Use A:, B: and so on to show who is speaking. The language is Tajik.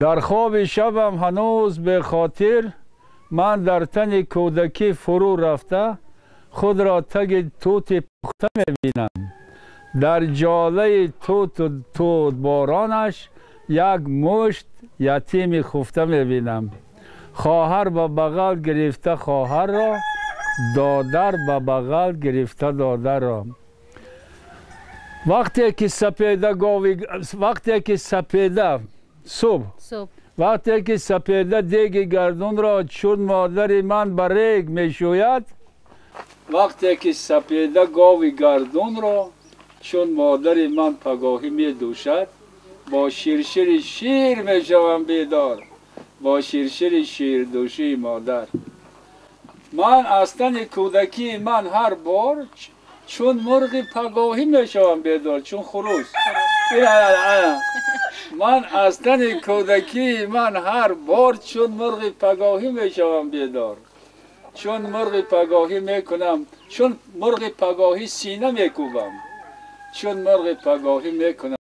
A: Дар хоби шабам ҳанӯз бехотир ман дар тани кӯдакӣ фурӯ рафта худро таги тути пухта мебинам. Дар ҷолаи туту тутборонаш як мушт ятими хуфта мебинам. Хоҳар ба бағал гирифта хоҳарро, додар ба бағал гирифта додарро. Вақте ки сапеда гови, вақте ки сапеда субҳ, вақте ки сапеда деги гардунро чун модари ман ба рег мешӯяд, вақте ки сапеда гови гардунро чун модари ман пагоҳӣ медӯшад, бо ширшири шир мешавам бедор, бо ширшири ширдӯшии модар. Ман аз тани кӯдакии ман ҳар бор чун мурғи пагоҳӣ мешавам бедор, чун хурӯс. Ман аз тани кӯдакии ман ҳар бор чун мурғи пагоҳӣ мешавам бедор, чун мурғи пагоҳӣ мекунам, чун мурғи пагоҳӣ сина мекӯбам, чун мурғи пагоҳӣ мекунам.